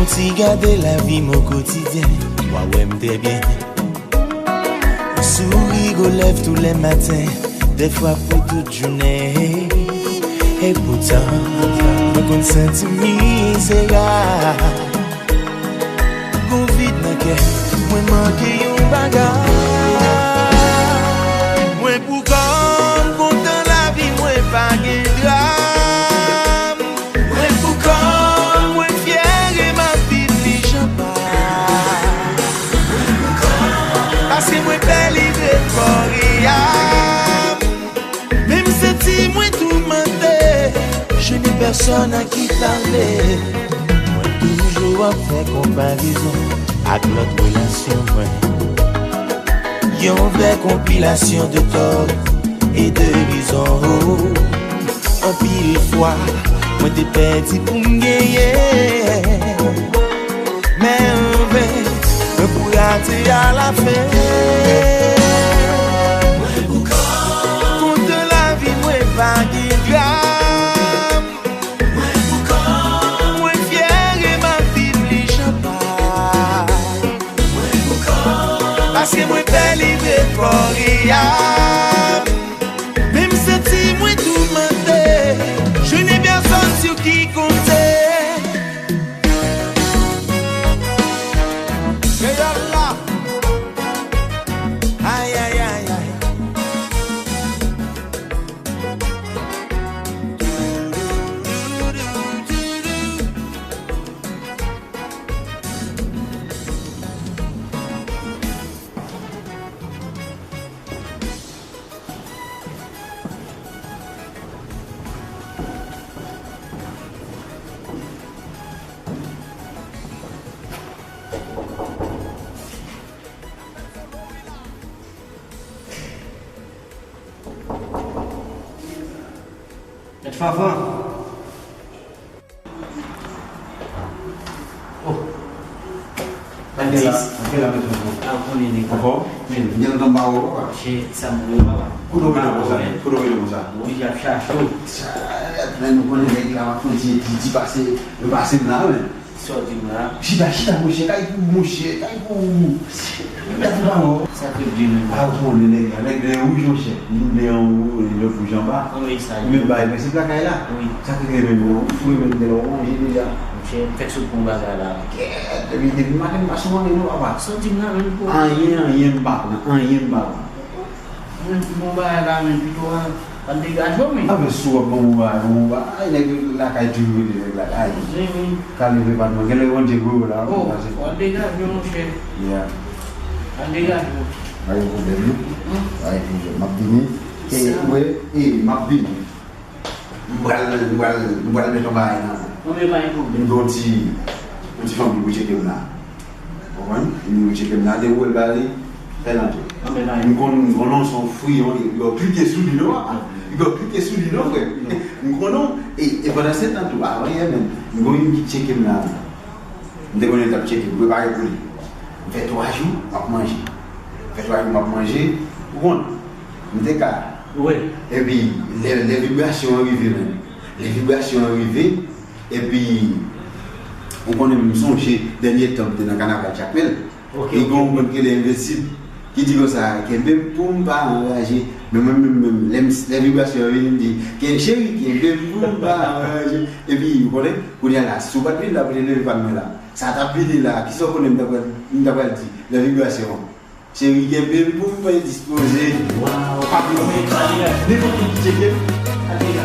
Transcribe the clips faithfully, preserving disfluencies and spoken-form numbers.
Yon ti gade lavi m o kotidyen, w a wè m trè byen. Sourire aux lèvres tous les matins, des fois pour toute journée. E poutan, mwen konn santi m mizerab. Gon vid nan kè, mwen manke yon bagay. Mwen pou kò m kontan lavi, mwen pa gen dram. Mwen pou kò m, mwen fyè e m ap viv li jan pa. Paske mwen pè libre kò e am. Menm santi mwen toumante, je n'ai personne à qui parler. Mwen toujou ap fè konparezon ak lòt relasyon mwen. Yon vrè konpilasyon de tò e de rezon. Anpil fwa, mwen te pèdi pou m genyen. Men anven, mwen pou rate alafen. Kontan lavi, mwen pa gen dram. Mwen fyè e m ap viv li jan pa. Paske mwen pè libre kò e am. Menm santi mwen toumante, je n'ai personne sur qui compter. Kreyòl la. Ay, ay, ay, ay. Mèt Fafa. Oh. Antre la, antre la, mèt Fafa. Ah, ou konnen nèg la. Ankò? Men. Gen lontan m pa wè w, papa. Che, sa m wè, papa. Kote w rete konsa? Kote w rete konsa? Wi, y ap chache w. Sa, men nou konnen nèg la, w ap fè yon ti, ti, ti pase, nou pase m la, men. Sa w di m la? Chita, chita, monchè, kay pou ou, monchè, kay pou ou. Gade pa non. Sa k revle menm? Ah, ou konnen nèg la, nèg la wouj, monchè. Li vle anwo, li lòt wouj anba. Anmwey sa. Ou menm bay prensip lakay la. Wi. Sa k revle menm, ou fou menm, nèg la, ou manje deja. Monchè, m fèk sot pran bagay la. Kèt, depi, depi maten, m pa sou manje non, papa. Sa w di m la menm pou. Anyen, anyen, m pa pran, anyen, m pa pran. Mwen, bon bagay la, men, pito, al degaje w, men. Anfen, si w ap ban m yon bagay, ban m yon bagay, nèg lakay toujou rete nèg lakay. Wi, wi. Ka leve pa t mwen. Genlè yon Dye gwo la, oh, pase. Al degaje w, monchè. Yeah. Al degaje w. Pa gen pwoblèm, non? Mm. Pa gen pwoblèm. M ap vini. E, sa. Wè, e, m ap vini. M pral, m pral, m pral met yon bagay nan men w. Mwen menm pa gen pwoblèm. M gen yon ti, yon ti fanm ki pou tcheke m la. Ou konprann? M pou tcheke m la, depi w wè l pale, fè l antre. Mwen menm pa gen. M konn, m konn non, se yon friyon, epi w klike sou li non, epi w klike sou li non, frè. M konn non, e, e pandan se tan tou, avan yè menm, m gen youn ki tcheke m la. M te konnen l t ap tcheke m, prepare pou li. M fè twa jou, m ap manje. M fè twa jou, m ap manje. Ou konn, m te ka. Wi. Epi, lè, lè vibrasyon an rive, menm. Lè vibrasyon an rive, epi, ou konnen, m sonje dènye tan m te nan kanaval Jakmèl. Ok, li gen yon moun ki rele Envensib, ki di konsa, kenbe m pou m pa anraje. Men mwen menm, menm, lè m, lè vibrasyon an vini, m di, ken cheri, kenbe m pou m pa anraje. Epi, ou konnen, kounye a la, si w pa t vin la pou te leve pa mwen la, sa t ap vini la, kisa w konnen m ta pral, m ta pral di, nan vibrasyon an? Cheri, kenbe m pou m pa endispoze. Waw. Pa vin. Nenpòt moun ki tcheke m, ale la.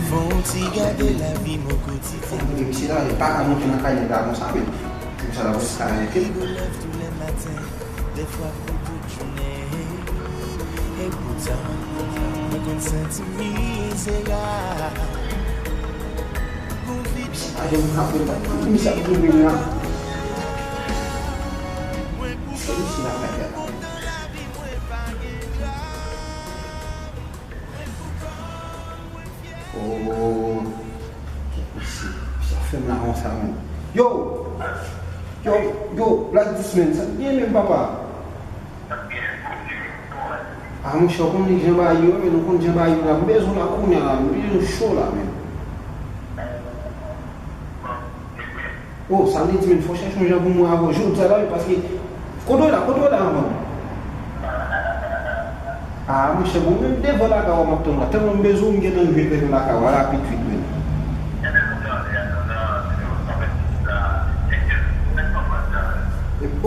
Fè yon ti gade lavi m o kotidyen. Mesye la, li pa ka monte nan kay nèg la konsa, men. Se pou sa la, pou sa la, Rigo lève tous les matins, des fois pour toute journée. E poutan, mwen konn santi m mizerab. Gon vid. Sa pa janm ka fè, pa janm sa k vini la. Se li si la kay la. Oh, kèt mesye, sa fè m la konsa menm. Yo! Yo, yo, Black Dous menm, sa k gen menm, papa? Ah, monchè, ou konn nèg jan bagay yo, men nou konn jan bagay yo la. M bezwen w la kounye a la, men. M bezwen w cho la, men. Oh, sa vle di, men, fò w chèche yon jan pou mwen avè w jodi a la, wi, paske kote w la, kote w la, avan? Ah, monchè, bon, menm devan lakay ou a m ap tann ou la. Tèlman m bezwen w, m gentan rive devan lakay ou a rapid vit, men.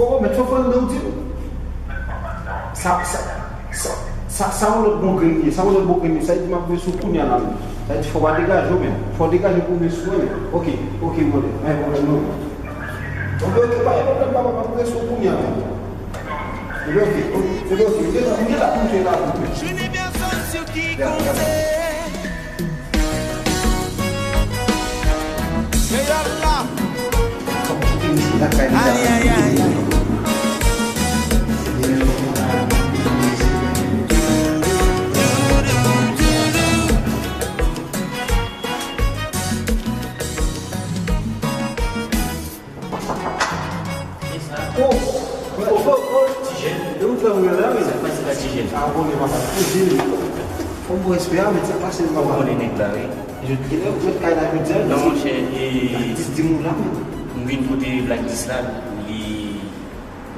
Oh, mèt Fanfan nan ou di m? Sa, sa, sa, sa, sa yon lòt bon grenn li ye, sa yon lòt bon grenn li ye. Sa vle di m ap vin sou kounye a la, men. Sa vle di fò w pa degaje w, men. Fò w degaje pou w vin sou mwen, men. Ok, ok, brother. Pa gen pwoblèm, non. Ok, ok, pa gen pwoblèm, papa, m ap vin sou kounye a, men. Ok, ok, ok, ok, ok. M gen la, m gen la pou m te la pou mwen. Je n'ai personne sur qui compter. Kreyòl la. Ay, ay, ay, ay. Oh! Oh, oh, oh! Ti jèn. E ou fè mwen la, wi? Sa k pase la, ti jèn? Ah, bon, men papa, ti jèn. Fò m pran respè a, men sa k pase, papa? Ou konnen nèg la, wi. Kilè ou mèt kay la jodi a? Non, monchè, e, Black Dis di m ou la, men. M vin kote Black Dis la, li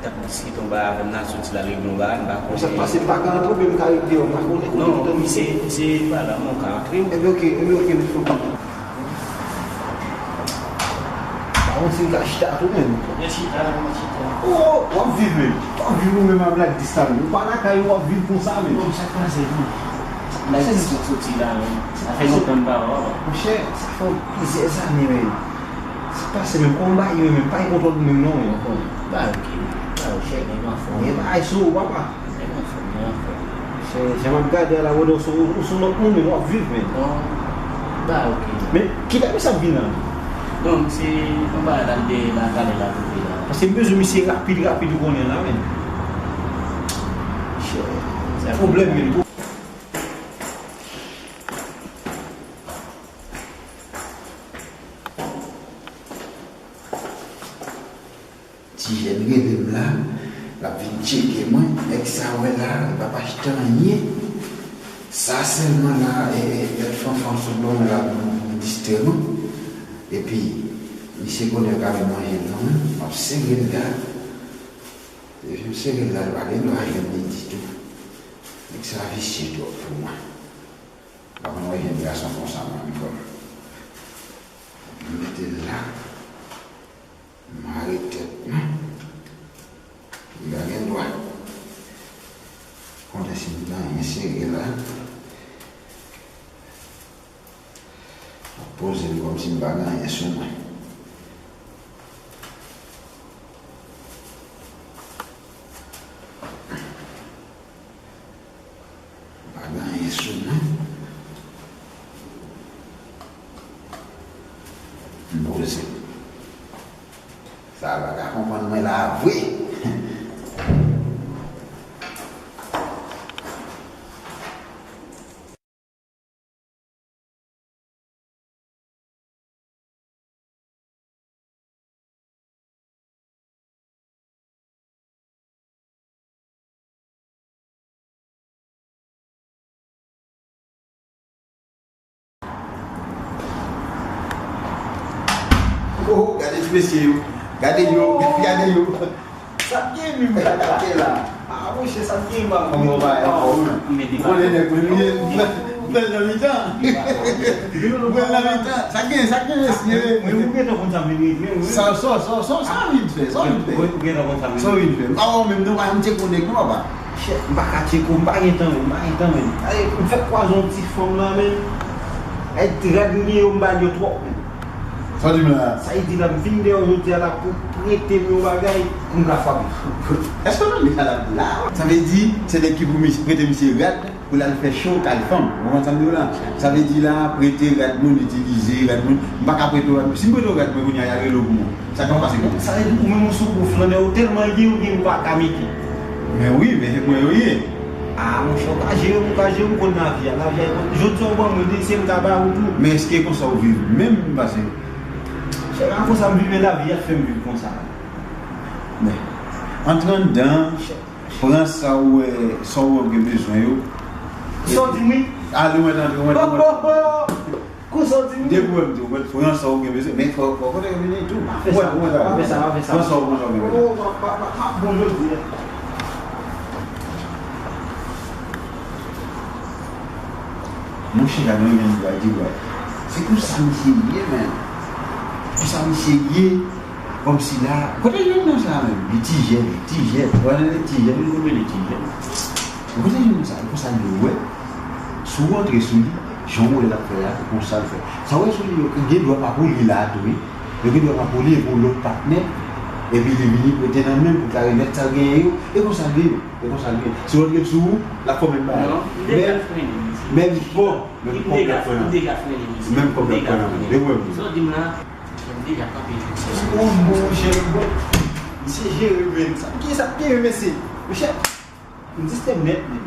t ap diskite yon bagay avè m la, soti la, regle yon bagay, m pa konnen. Sa k pase, m pa ka antre oubyen m ka ret deyò, m pa konnen kote m tann misye. Non, misye pa la, men w ka antre, wi. Ebyen, ok, ebyen, ok, men fò m Pawon, si m ka chita tou menm. Byen chita, byen chita. Oh, w ap viv menm. W ap viv ou menm a Black Dis la menm. Ou pa lakay ou, w ap viv konsa menm. Non, sa k pase menm? Black Dis la soti la menm. Sa fè lontan m pa wè w. Monchè, sa fè plizyè zane menm. Sa k pase menm? Kòman w ba yo menm? Pa gen kontwòl ou menm non menm. Ba ok. Ba ok, chè, men m anfòm. Gen bagay sou ou, papa. Nèg anfòm, nèg anfòm. Se, jan m ap gade a la, Wodo, ou se, ou se yon lòt moun, men w ap viv, men. Bon, ba, ok. Men, kilè misye ap vin la? Non, se yon bagay la, l te la, gade la, kote la. Paske m bezwen misye rapid, rapid, ou konnen la, men. Chè, se pwoblèm, men. Ti jèn rele m la, l ap vin tcheke mwen. Nèg sa w wè la, li p ap achte anyen. Sa sèlman la, e, e, lòt fanfan sou do mwen la pou, pou distrè mwen. Epi, misye konnen yo ka vin manje l nan men m, m ap sere l la. Epi m sere l la, li pa gen dwa jwenn li ditou. Nèg sa visye twòp pou mwen. M pa konn wè jèn gason konsa mwen menm frè m. M mete l la. Mare tèt mwen. Li pa gen dwa. Konnen si m gen anyen sere la. M ap poze l kòmsi m pa gen anyen sou mwen. M pa gen anyen sou mwen. M poze. Sa pa ka konprann mwen la vre. Oh, gade ti mesye yo. Gade yo, gade yo. Sa k gen menm, gade la. Ah, monchè, sa k gen, ba. Kòman w va, ankò, wi? Ou konnen nèg mwen, wi. Ou pral nan mitan. Ou pral nan mitan. Sa k gen, sa k gen, mesye? Men ou gentan konn sa m vin regle, wi. Sa, sa, sa, sa, sa w vin fè, sa w vin fè. Ou gentan konn sa m vin regle. Sa w vin fè. M pa wè w menm, non, pa m tcheke w nèg, non, papa. Chè, m pa ka tcheke w, m pa gen tan, menm, m pa gen tan, menm. Ay, m fèk kwaze yon ti fanm la, menm. Ay, rad m gen yo, m ba l yo twòp, menm. Sa w di m la? Sa li di la, m vin dèyè w jodi a la pou prete m yon bagay pou m ka frape. Èske w tande sa l ap di la? Sa vle di, se nèg ki pou misye, prete misye rad pou l al fè cho kay fanm. Ou konprann sa m di w la? Sa vle di la, prete rad moun, itilize rad moun. M pa ka prete w rad moun. Si m prete w rad mwen kounye a, y al rele w pou mwen. Sa k ap pase kounye a? Sa vle di, ou menm ou se yon gwo flannè, ou tèlman ye, ou gen, ou pa ka mete. Men wi, men se mwen yo ye. Ah, monchè, ou ka jere m, ou ka jere m, ou konn lavi a. Lavi a, jodi a ou ban mwen de, se m ka ba ou tou. Men èske konsa ou viv menm, pase? Chè, pa konsa m viv, men lavi a fè m viv konsa. Men, antre anndan. Chè, Pran sa ou wè, sa ou wè ou gen bezwen yo. Sa w di m wi? Ale, ou mèt antre, ou mèt, ou mèt. Kouzen w di m. Depi w wè m di w, ou mèt pran sa ou gen bezwen. Men fò, fò kote yo vini tou. Pa fè sa, pa fè sa, pa fè sa. Pran sa ou, pran sa ou gen bezwen. Oh, m ap, m ap, m ap, m ap bon jodi a. Monchè, gade yon nèg ki bay di bwa. Se konsa misye ye, men. Konsa misye ye. Kòmsi la, kote jèn nan sa menm? Li ti jèn, li ti jèn. Ou wè nan li ti jèn, li konn li ti jèn. Ou kote jèn nan sa? E konsa li wè. Si w antre sou li, jan w wè l ap fè a, e konsa l fè. Sa w wè sou li yo, gen dwa pa pou li la tou, wi. Yo gen dwa pa pou li, e pou lòt patnè. Epi li vini prete nan men pou l ka remèt sa l genyen yo. E konsa l vini, e konsa l vini. Si w antre sou ou, l ap fè menm bagay. Non, m deja frennen misye. Menm fò, menm kòb l ap pran nan men. M deja frennen misye. Menm kòb l ap pran nan men. Depi w wè m di. Sa w di m la, M deja kanpe. Ou bon, monchè, bon. Misye jere grenn sa. Ki sa k gen, mesye? Monchè, m distèb nèt, menm.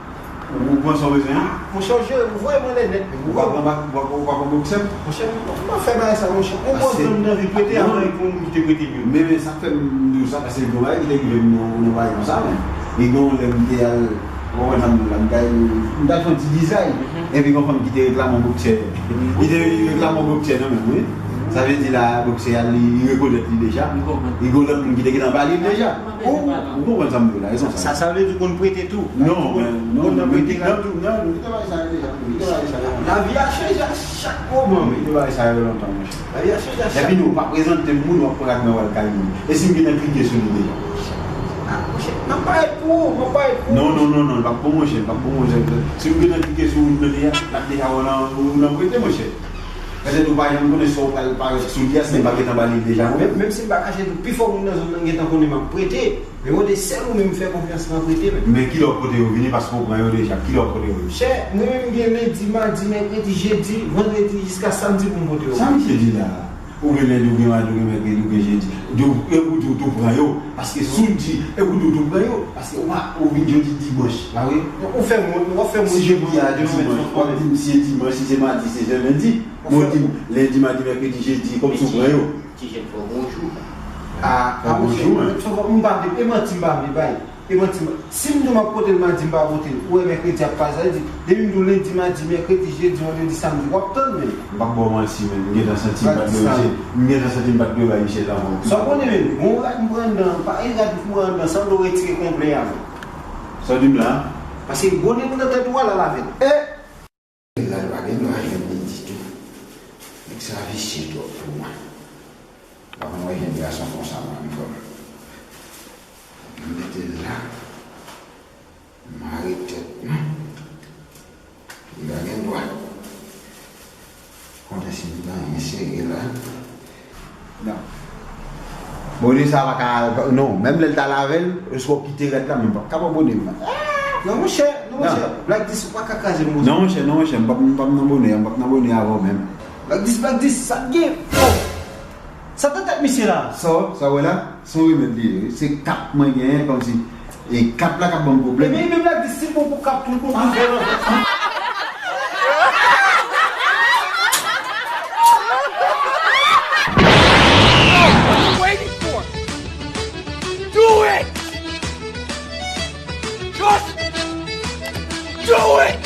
Ou pran sa w bezwen an? Monchè, w jere, ou voye m anlè nèt, menm. Ou pa pran, ou pa, ou pa pran boksè? Monchè, m pa fè bagay sa, monchè. Ou pran zòn nan vi prete a, non, mwen pou m te prete m yo. Men, men sa k fè m di w sa, paske gen yon bagay ki te rive m nan, nan bagay konsa, men. E gen yon lè m te al, ou konprann sa m di w la, m t al, m t al fè yon ti dizay. Epi gen yon fanm ki te reklame yon boksè. Li te reklame yon boksè nan men m, wi. Sa vle di la, boksè a, li, li rekonèt li deja. Li konprann. Li gen lòt moun ki te gentan ba li l deja. Ou, ou konprann sa m di w la, e konsa. Sa, sa vle di w konn prete tou. Non, men, non, non, men, non, non, nou kite bagay sa yo deja. Nou kite bagay sa yo. Lavi a chanje a chak moman. Nou kite bagay sa yo lontan, monchè. Lavi a chanje a chak moman. Epi nou pa prezante moun, w ap pran rad nan w al kay moun. E si m gentan klike sou li deja? Ah, monchè, m ap parèt pou ou, m ap parèt pou ou. Non, non, non, non, l p ap pou monchè, l p ap pou monchè. Si m gentan klike sou wout nan li a, l ap deja wè nan, ou nan prete, monchè. Petèt ou pa janm konnen sa w pral parèt sou li a, si m pa gentan ba li l deja, wi. Menm, menm si m pa kache tou, pifò moun nan zòn nan gentan konnen m ap prete. Men mande sèl ou menm fè konfyans nan prete, menm. Men kilè w pote yo vini, paske w pran yo deja, kilè w pote yo vini? Chè, mwen menm m gen lendi, madi, mèkredi, jedi, vandredi, jiska samdi pou m pote yo. Sa misye di la? Ou gen lendi, ou gen madi, ou gen mèkredi, ou gen jedi. Di w, e pou di w tou pran yo. Paske si w di, e pou di w tou pran yo. Paske w pa, ou vin jodi dimanch, pa vre? Ou fè mwen, w ap fè mwen. Si jodi a dimanch, w ap di m si se dimanch, si se madi, si se lendi. Mwen di m, lendi, madi, mèkredi, jedi, kòmsi w pran yo. Ti jèn fò bonjou. Ah, ah, monchè, fò bonjou, hein. Fò, fò, m pa vle, e manti m pa vle bay. E manti m, si m di w m ap pote l madi, m pa pote l, ou wè mèkredi ap pase, sa vle di, depi m di w lendi, madi, mèkredi, jedi, vandredi, samdi, w ap tann, men. M p ap ba w manti, men. M gentan santi m pa t dwe, m gentan santi m pa t dwe bay misye l ankò. Sa w konnen, men, bon rad m pran anndan, pa e rad m pran anndan, sanble w retire konplè a, men. Sa w di m la? Paske gwo nen nan tèt ou a, l al avè l. E! Lal pa gen dwa jwenn li ditou. Nèg sa visye twòp pou mwen. Pa konn wè jèn gason konsa mwen ankò. M mete l la. M mare tèt mwen. Li pa gen dwa. Kontan si m gen anyen sere la. Non. Bone sa pa ka, non, menm lè l t al avè l, èske w kite rad la, men m p ap ka pran bone m nan. Non, monchè, non, monchè. Black Dis, ou pa ka kraze m konsa. Non, monchè, non, monchè, m p ap, m p ap nan bone a, m p ap nan bone avè w menm. Black Dis, Black Dis, sa k gen? Oh! Sa nan tèt misye la? Sa, sa w wè la? Se yon remèd li ye, wi. Se kat mwen genyen, kòmsi. E kat la k ap ban m pwoblèm. Ebyen, e menm la di, si l bon pou kat tou, l bon pou vè. What are you waiting for? Do it! Just do it!